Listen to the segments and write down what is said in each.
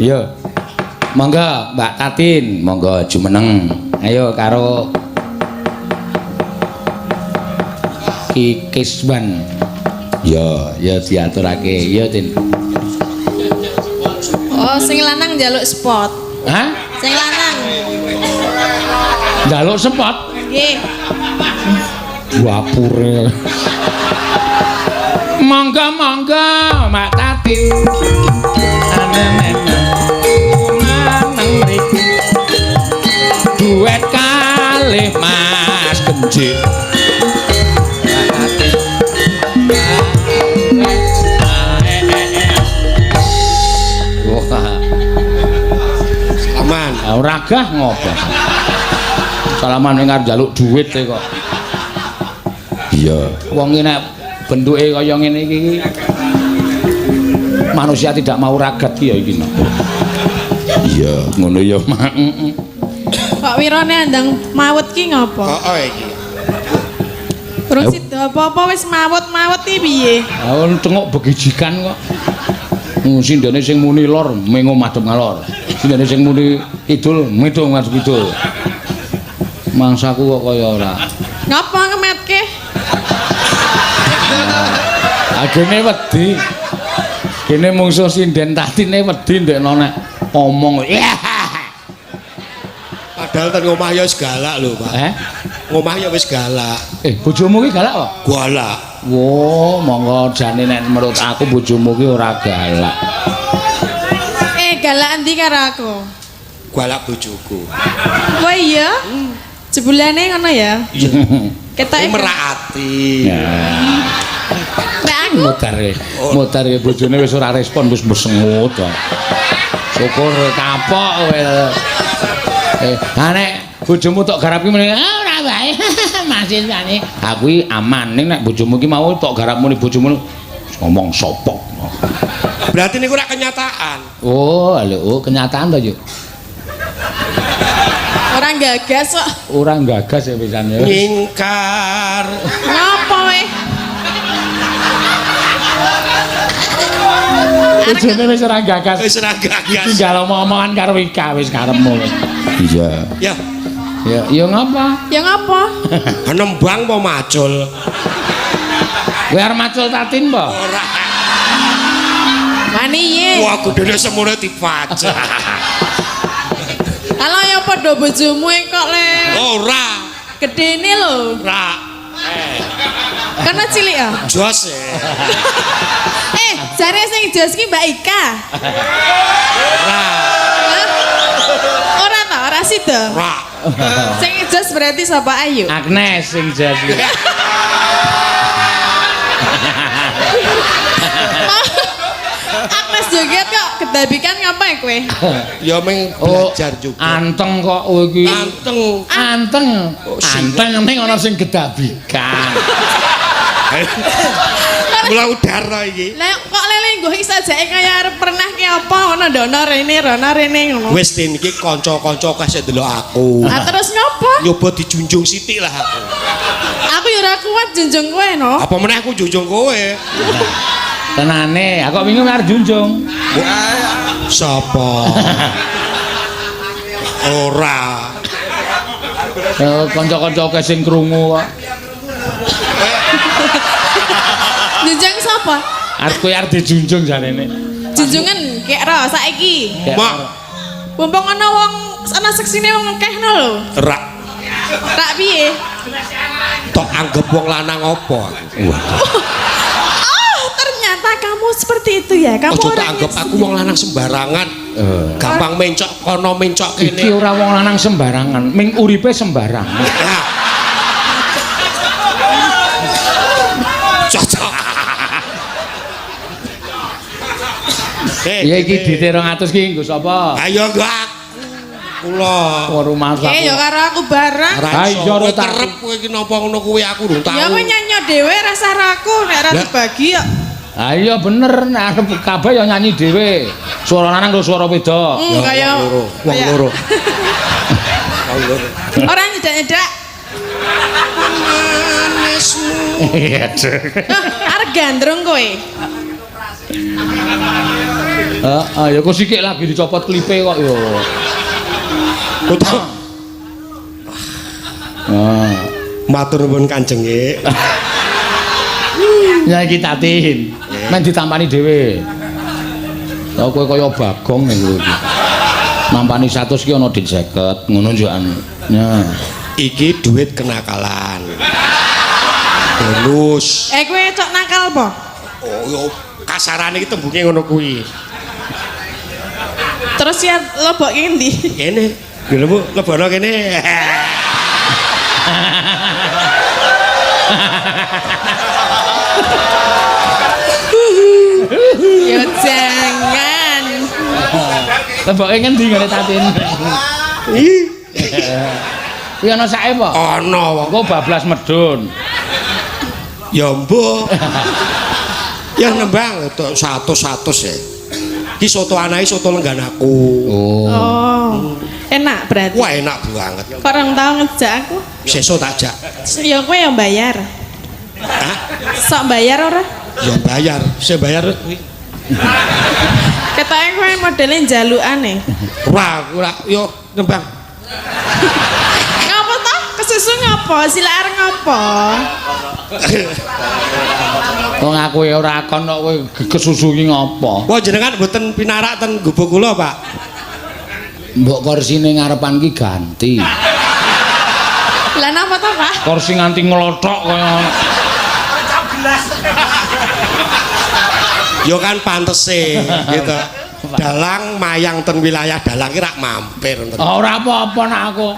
Iya. Monggo Mbak Tatin, monggo jumeneng. Ayo karo Ki Kiswan. Ya, ya diaturake. Iya, Tin. Oh, sing lanang njaluk spot. Hah? Sing lanang. Njaluk spot? Nggih. Dapure. Monggo monggo Mbak Tatin. Maneng mriki. Duet kalih Mas Genjik. Mbak Tatin. Wah, Salaman. Ora gah ngopo. Salaman ning arep njaluk duit e kok. Iya, wong iki nek bentuke kaya ngene iki manusia tidak mau ragat ki ya iki no. Iya, ngono ya, Mak. Kok wirone andang mawut ki ngopo? Heeh iki. Terus sida apa-apa wis mawut-mawut ki piye? Ah, tengok begijikan kok. Sindene sing muni lor mengo madhep ngalor. Sindene sing muni kidul metu madhep kidul. Mangsaku kok kaya ora. Ngapa ngemetke? Agene wedi. Kene mungsuh sinden Tatine wedi ndekno nek omong. Padahal ten omah ya wis galak lho, Pak. Eh? Ngomah ya wis galak. Bojomu ki galak apa? Galak. Wo, monggo jane nek menurut aku bojomu ki ora galak. Galak endi karo aku? Galak bojoku. Wah iya. Jebulane ngono ya? Iya. Ketoke Merak ati. Ya. Nek aku Mutar e bojone wis ora respon wis mesengut. Syukur kapok kowe. Ha nek bojomu tok garap ki muni, ah ora wae. Masih jane. Aku iki aman ning nek bojomu ki mau tok garap muni bojomu ngomong sopok. Berarti niku ora kenyataan. Oh, lho, oh, kenyataan to, Yuk. Ora gagas kok. Ora gagas ya pisan ya. Nyingkar. Ngopo weh? Bojone wis ora gagas. Wis ora gagas. Tinggal omong-omongan karo Ika wis karepmu. Iya. Ya, Ya, ya ngapa? Ya ngapa? nembang apa macul? Kowe arep macul Tatin po? Ora. Wani ye. Wah, gedene semono dipajak. Kalau ya padha bojomu e kok le. Ora. Gedene lho. Ora. Karena cilik ya. Jos e. Jare sing jos ki Mbak Ika. Ora. Ora ta, ora sida. Ora. Sing jos berarti sapa Ayu? Agnes sing jos ki. Agnes joget kok kedabikan ngapa ya kowe? Ya meng belajar juga. Anteng kok kowe iki. Anteng. Anteng. Anteng ning ana sing gedabikan. Mula udara iki. Lah kok lele nggo iki sajake kaya arep pernah ki apa ngono ndono rene rono rene ngono. Wis tin iki kanca-kanca kasih ndelok aku. Lah terus ngopo? Nyoba dijunjung sithik lah aku. Aku ya ora kuat junjung kowe no. Apa meneh aku junjung kowe? Tenane, aku wingi arep junjung. Sapa? Ora. Kanca-kanca akeh sing krungu kok. Junjung sapa? Arep kowe arep dijunjung jarene. Junjungan kek ro saiki. Mak. Mumpung ana wong ana seksine wong akeh no lho. Rak. Rak piye? Tok anggap wong lanang apa aku? Waduh. Oh, ternyata kamu seperti itu ya. Kamu Ojo tak orangnya anggap aku wong lanang sembarangan. Gampang mencok kono mencok kene. Iki ora wong lanang sembarangan, ming uripe sembarangan. Nah. Cocok. Ya iki dite 200 ki nggo sapa? Ayo nggo aku. Kula. Kok rumah Ya karo aku bareng. Ora Ha iya, iso. ora Kowe kerep kowe iki napa ngono kuwi aku durung tau. Ya kowe nyanyi dhewe rasa aku nek ora dibagi kok. Ha iya bener nek arep kabeh ya nyanyi dhewe. Suara lanang karo suara wedok. Ya, Kaya wong loro, wong loro. Wong loro. Ora nyedak-nyedak. Manismu. Iya, Arep gandrung kowe. Heeh, ya kok sikik lagi dicopot klipe kok ya. Utak. Ah. Matur nuwun Kanjeng. Ya iki Tatin. Men ditampani dhewe. Lah kowe kaya Bagong ning kowe iki. Nampani 100 ki ana dit 50 ngono njukan. Ya. Iki duit kenakalan. Bonus. Eh kowe cok nakal apa? Oh, yo kasarane iki tembunge ngono kuwi. Terus ya lebokke endi? Kene. Lho Bu, lebono kene. Ya jangan. Leboke ngendi ngene Tatin? Ih, Kuwi ana sake apa? ana wong. Engko bablas medun. Ya mbuh. Ya nembang tok 100-100 ya. Iki soto anake soto lenggan aku. Oh. Oh. Enak berarti. Wah, enak banget. Kok orang tau ngejak aku? Sesuk tak jak. Ya kowe yang bayar. Hah? Sok bayar ora? Ya bayar. Sing bayar kuwi. Ketoke kowe modele njalukane. Ora, ora. Yo nembang. Ngapa toh? Kesusu ngapa? Sila arep ngapa? Wong aku ya ora kon kok kowe kesusu ki ngopo? Wah, jenengan mboten pinarak ten gubuk kula, Pak. Mbok korsine ngarepan ki ganti. Lah napa toh, Pak? Kursi nganti nglothok kaya ngono. Yo kan pantese gitu. Dalang mayang ten wilayah dalang ki rak mampir ten. Ora apa-apa nak aku.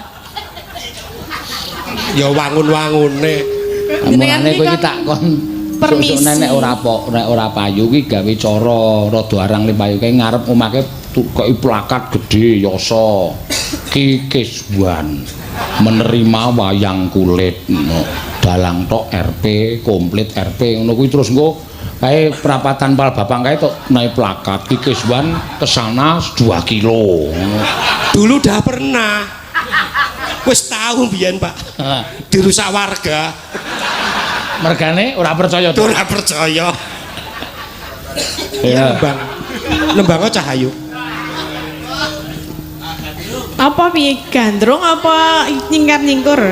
Ya wangun-wangune. Mulane kowe iki tak kon permisi. Sesuk nek ora nek ora payu ki gawe cara rada arang le payu kae ngarep omahke tukoki plakat gedhe yasa Ki Kiswan menerima wayang kulit no. Dalang tok RP komplit RP ngono kuwi terus engko kae prapatan pal bapang kae tok naik plakat Ki Kiswan kesana 2 kilo ngono. Dulu dah pernah. Wis tahu biyen, Pak. Dirusak warga. Mergane ora percaya. Ora percaya. Ya. Nembang. Nembang Cahayu. Apa piye gandrung apa nyingkar-nyingkur?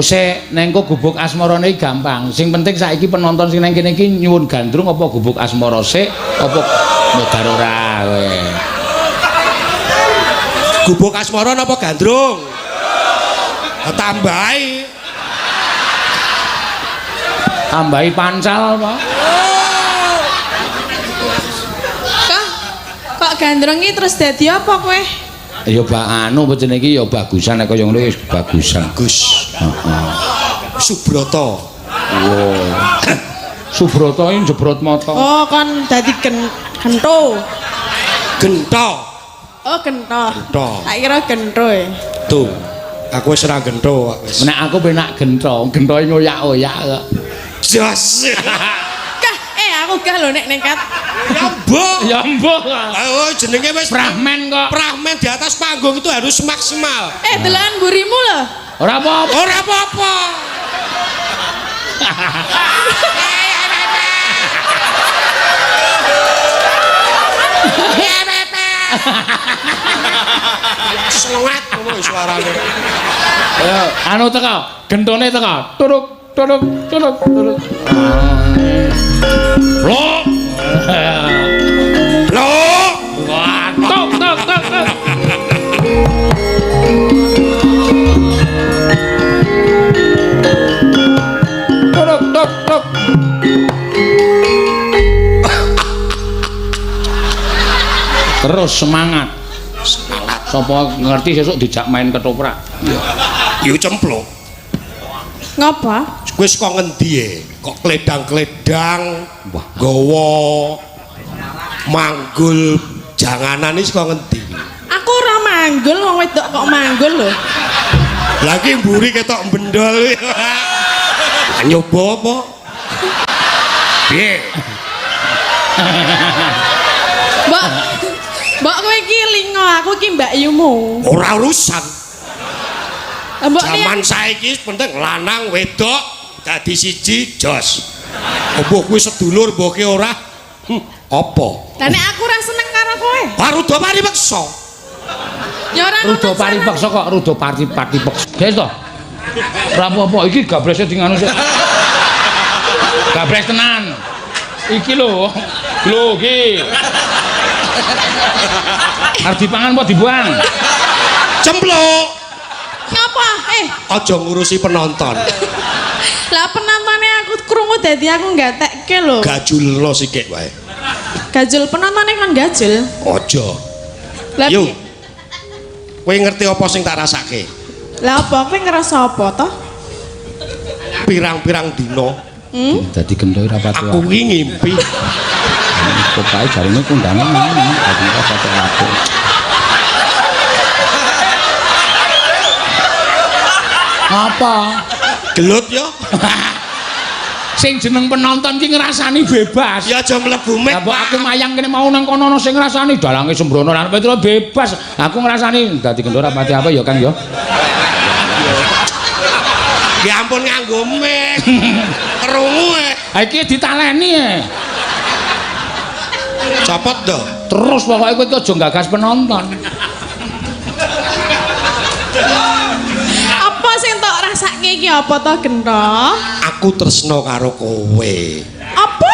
Ose neng kok gubuk asmarane iki gampang. Sing penting saiki penonton sing neng kene iki nyuwun gandrung apa gubuk asmara sik apa modar ora kowe. Gubuk asmara napa gandrung? Tambahi. Tambahi pancal apa? Kok kok gandrung iki terus dadi apa kowe? Ya bak anu apa jenenge iki ya bagusan nek kaya ngono wis bagusan. Gus Heeh. Subroto. Wow. Subroto iki jebrot mata. Oh, kon dadi gento. Gento. Oh, gento. Gento. Tak kira gento e. Tuh. Aku wis ora gento kok wis. Nek aku penak gento, gentoe ngoyak-oyak kok. Jos. Kah, aku gah lho nek nekat. Ya mbok. Ya mbok. Oh, jenenge wis Prahmen kok. Prahmen di atas panggung itu harus maksimal. Delokan mburimu lho. Ora apa-apa. Ora apa-apa. Selengat ngono suarane. Ayo, anu teko, gentone teko. Turuk, turuk, turuk, turuk. Lho. Lho. Wah, tok tok tok tok. Turuk tok tok. Terus semangat. Semangat. Sapa ngerti sesuk dijak main ketoprak. Yo cempluk. Ngopo? Kowe saka ngendi e? Kok kledang-kledang, Wah. gawa manggul janganan iki saka ngendi? Aku ora manggul wong wedok kok manggul lho. Lah iki mburi ketok bendol. Nyoba apa? Piye? Mbok Mbok kowe iki lingo, aku iki mbakyumu. Ora urusan. Mbok Jaman saiki penting lanang wedok dadi siji jos. Mbuh kuwi sedulur mbuh ki ora. Apa? Lah nek aku ora seneng karo kowe. Ruda paripeksa. Ya ora Ruda paripeksa kok ruda parti-parti peksa. Guys to. Ora apa-apa iki gablese di nganu sik. Gables tenan. Iki lho. Lho iki. Arep dipangan apa dibuang? Cempluk. Ngapa? Aja ngurusi penonton. Lah penontonnya aku krungu dadi aku gatekke lho. Gajulno sikik wae. Gajul penontonnya kan gajul. Aja. Lah Yo. Kowe ngerti apa sing tak rasake? Lah apa kowe ngerasa apa toh? Pirang-pirang dina Dadi gendho ora pati. aku ki ngimpi. Pokoke jarine kondangan dadi ora pati apik. Apa? Gelut yo. Sing jeneng penonton ki ngrasani bebas. Ya aja mlebu mek. Lah mbok aku mayang kene mau nang kono ana sing ngrasani dalange sembrono lan Petro bebas. Aku ngrasani dadi gendho ora pati apa ya Kang ya. Ya ampun nganggo mek. Krungu e. Ha iki ditaleni e. Copot do. Terus pokoke kowe iki aja gagas penonton. Apa sing tok rasake iki apa toh Gento? Aku tresno karo kowe. Apa?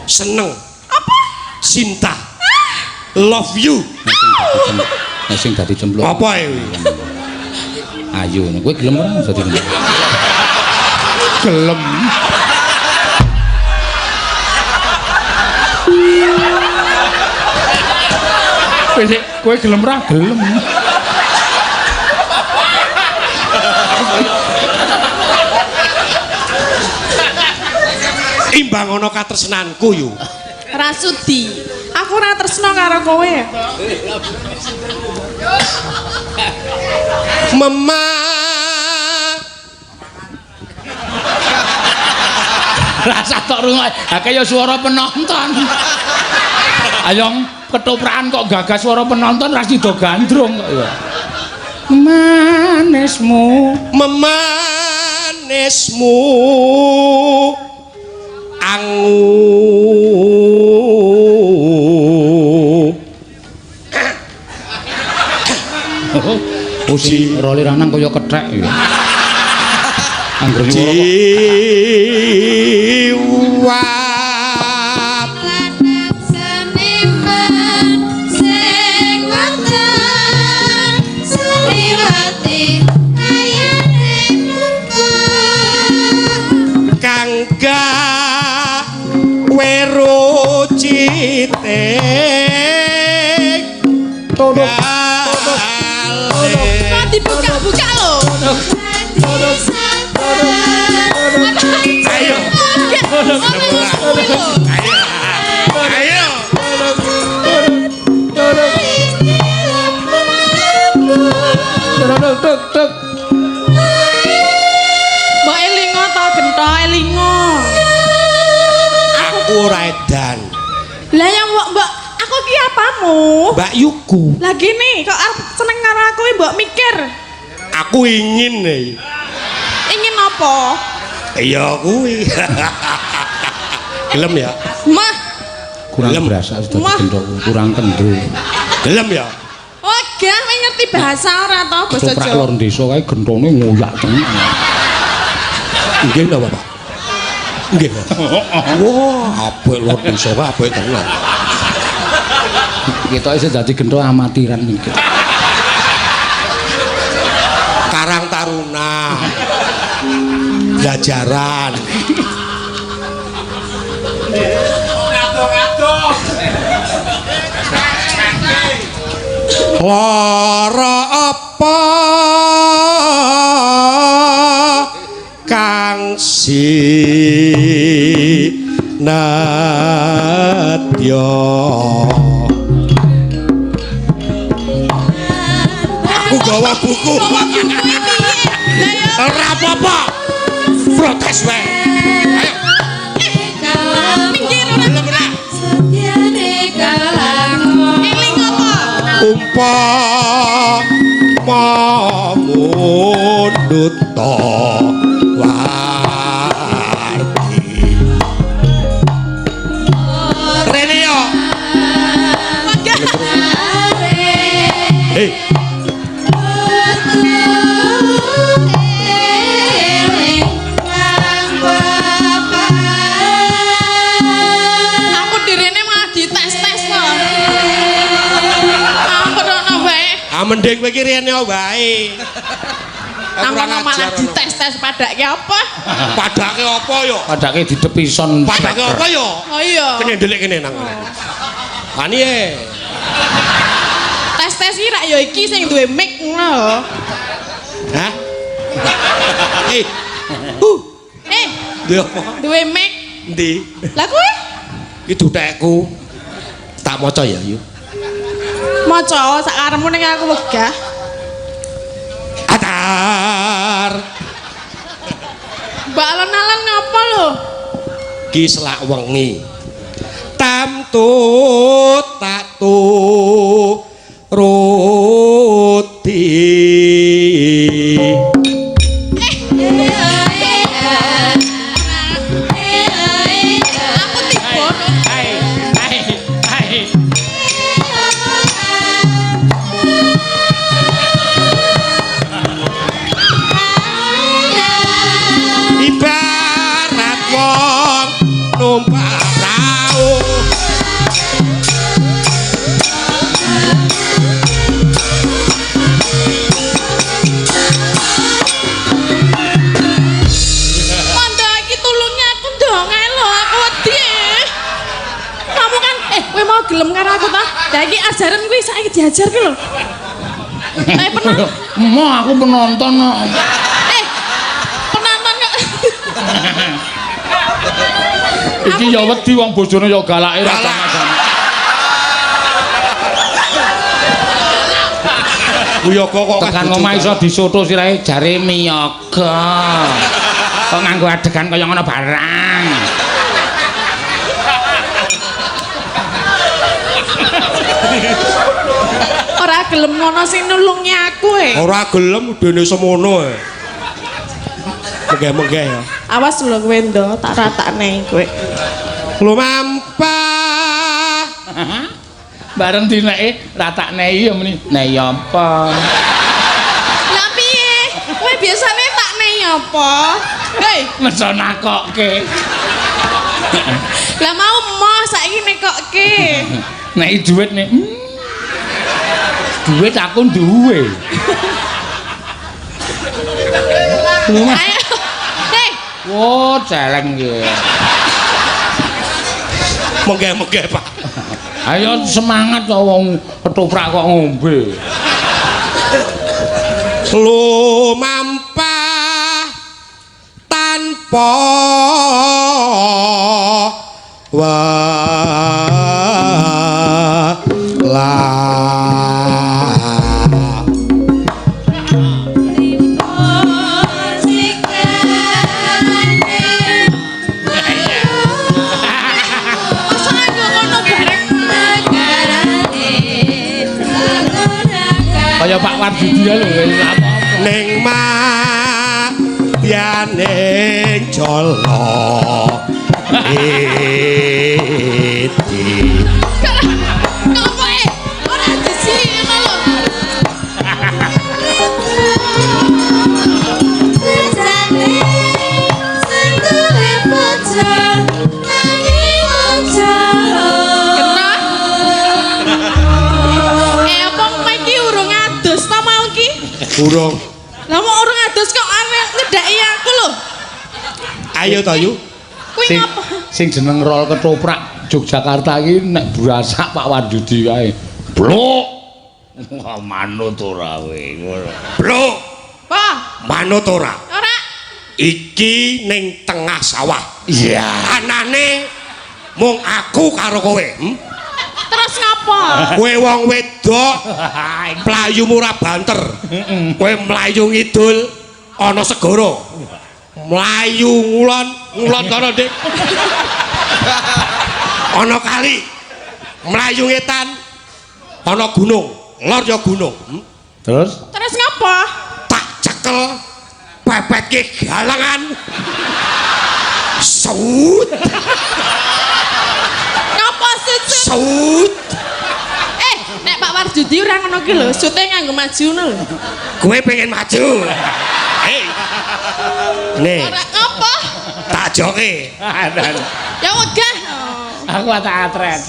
Seneng. Apa? Cinta. Love you. Nek sing dadi cemplung. Apa e? Ayo, kowe gelem ora dadi cemplung? Gelem. Wis kowe gelem ora? Gelem. Imbang ana katresnanku yo. Ora sudi. Aku ora tresno karo kowe. Mema Rasa tok rungok. Ha kaya suara penonton. Ayo ketoprakan kok gagas suara penonton ra sida gandrung kok ya. Manismu, memanismu angu. Oh si role lanang kaya kethek ya. Angger nyuwara kok Jiwa Lanang seniman sing wonten seliwati ayane muka kang gawe rucite Tolong. Kok dibuka-buka lho. Ayo. Ayo. Tuk tuk. Mbok elingo to Gento elingo. Aku ora edan. Lah ya mbok mbok aku ki apamu? Mbak Yuku, Lah gini kok arep seneng karo aku mbok mikir. aku ingin nih. Ingin apa? Iya kuwi. Gelem ya? Mah. Kurang Gelem. berasa sudah Wah. gendho, kurang kendho. Gelem ya? Oh, gak kowe ngerti bahasa ora to basa Ketoprak Jawa. lor desa kae gentone ngoyak tenan. Nggih napa, Pak? Nggih. Wah, apik lor desa wae apik tenan. Ketoke sing dadi gentho amatiran iki. Karang Taruna. Jajaran. Lara apa kang sinadya. Aku gawa buku. Gawa buku iki piye? Lah ya Ora apa-apa. Protes wae. Ayo. minggir ora. Gelem ora? Eling apa? Umpama mundut wargi. Hei. Aku direne malah dites-tes to. Aku rono wae. Ah mending kowe iki rene wae. Nang kono malah dites-tes padake apa? Padake apa yo? Padake didepison. Padake apa yo? Oh iya. Kene ndelik kene nang kene. Ani e. Tes-tes iki rak ya iki sing duwe mic ngono lho. Hah? Eh. Eh, Duwe apa? duwe mic. Endi? Lah kuwi Iki dutekku. Tak maca ya, yuk. maca sak karepmu ning aku wegah. Atar. Mbak alon-alon ngapa lho? Ki selak wengi. Tamtu tak tu ruti. Aku tiba. Hai, hai, hai. Ibarat wong numpak prau. Mondo iki tulungi aku dong ae lho, aku wedi. Kamu kan kowe mau gelem karo aku ta? Lah iki ajaran kuwi saiki diajar ki lho. Pernah Mo aku penonton kok. Penonton kok. Iki ya wedi wong bojone ya galake ra Galak. sama-sama. Wiyoga kok Tekan omah iso disoto sirahe jare miyaga. Kok nganggo adegan kaya ngono barang. Ora gelem ngono sing nulungi aku e. Ora gelem dene semono e. Menggeh-menggeh ya. Awas lho kowe ndo, tak ratakne kowe. Lumampah. Bareng dineke ratakne ya muni. Nei apa? Lah piye? Kowe biasane tak nei apa? Hei, Meso nakokke. lah mau moh saiki nekokke. Nei dhuwit nih. Duit aku duwe. Ayo. Hei, Wo, celeng iki. Menggeh-menggeh, Pak. Ayo semangat to wong ketoprak kok ngombe. Lumampah tanpa welas. masa nganggo ngono bareng. Kaya Pak Wardidi ya lho apa. Ning madyaning jala iti. Ngopo e? Ora jijik ngono lho. Kena. Apa kowe iki urung adus ta mau iki? Urung. Lah mau urung adus kok arep nyedhaki aku lho. Ayo to, Yu. Kuwi Sing ngapa? sing jeneng rol ketoprak Yogyakarta iki nek burasak Pak Wardidi kae. Blok. Wah, manut ora kowe ngono. Blok, Apa? manut ora? Ora. Iki ning tengah sawah. Iya. Anane mung aku karo kowe. Terus ngapa? Kowe wong wedok mlayu ora banter. Kowe mlayu ngidul ana segara. Mlayu ngulon, ngulon kono, Dik. Ana kali. Mlayu ngetan ana gunung. Lor ya gunung. Terus Terus ngapa? Tak cekel pepetke galangan. Sut, Ngapa sujud? sut. Nek Pak Warjudi ora ngono ki lho, sute nganggo maju ngono lho. Kowe pengen maju. Hei. Nih, Ora apa? Tak joke. Ya wegah. Aku tak atret.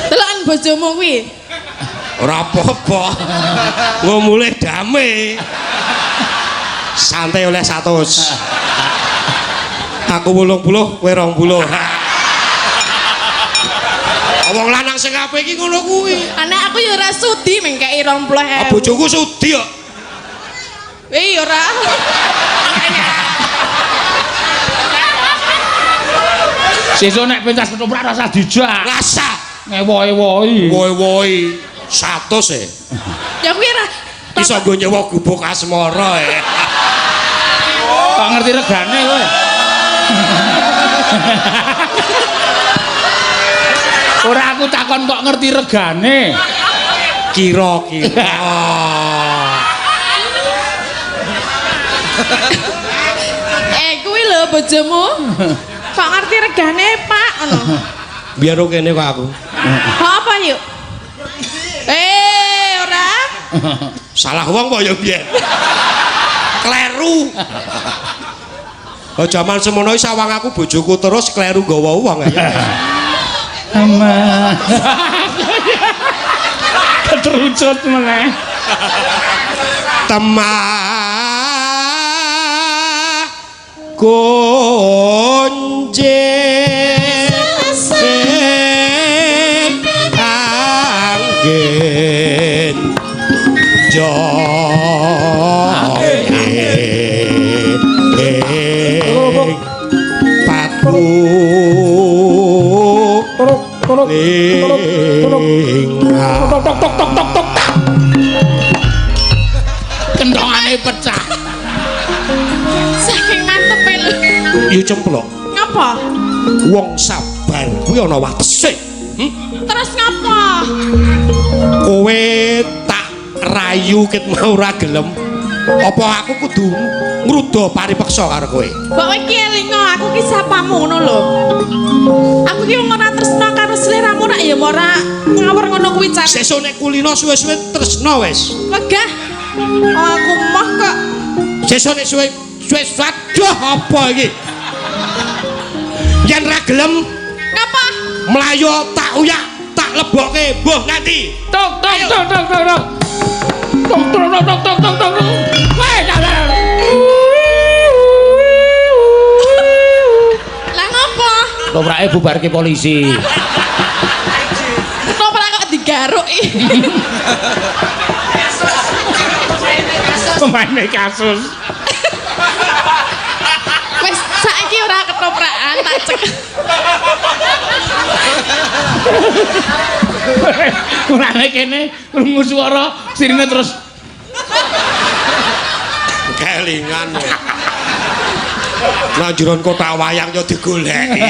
Deloken bojomu kuwi. Ora apa-apa. Ngomule dame. Santai oleh 100. Aku 80, kowe 20. Wong lanang sing apik iki ngono kuwi. Anak aku ya ora sudi mengkeki 20.000. Ah, bojoku sudi kok. Wih ora. Sesuk nek pentas ketoprak rasa dijak. Rasa Ngewo-ewoi. woi-woi 100 e. Ya kuwi ora. Iso nggo nyewa gubuk asmara e. Kok ngerti regane kowe? Ora aku takon kok ngerti regane. Kira-kira. Kuwi lho bojomu. Kok ngerti regane, Pak? Ngono. Biar kene kok aku. Kok apa yuk? Ora. Salah wong kok ya biyen. Kleru. Oh jaman semono sawang aku bojoku terus kleru nggawa wong ya. Ama. Keterucut meneh. Temah gonje anggen jonge patu Tok tok tok tok tok. Kendongane pecah. Saking mantepe lho. Yo cemplok. Ngapa? Wong sabar kuwi ana watese. Terus ngapa? Kowe tak rayu ket mau ora gelem. Apa aku kudu ngruda paripeksa karo kowe? Mbok iki elingo aku ki sapamu ngono lho. Aku ki wong ora tresna karo sliramu rak ya ora ngawur ngono kuwi carane. Sesuk nek kulino suwe-suwe tresna wis. Wegah. Oh, aku moh kok. Sesuk nek suwe suwe waduh apa iki? Yen ra gelem Ngapa? mlayu tak uyak tak lebokke mbuh nanti. Tok tok tok tok tok tok. Tok tok tok tok tok tok. Weh, dah. Lah ngapa? Toprake bubarke polisi. Ketoprak kok digaruk iki. Pemaine kasus. Wis saiki ora ketoprakan tak cek. Mulane kene krungu swara sirine terus Kelingan. Nang jeron kotak wayang yo digoleki.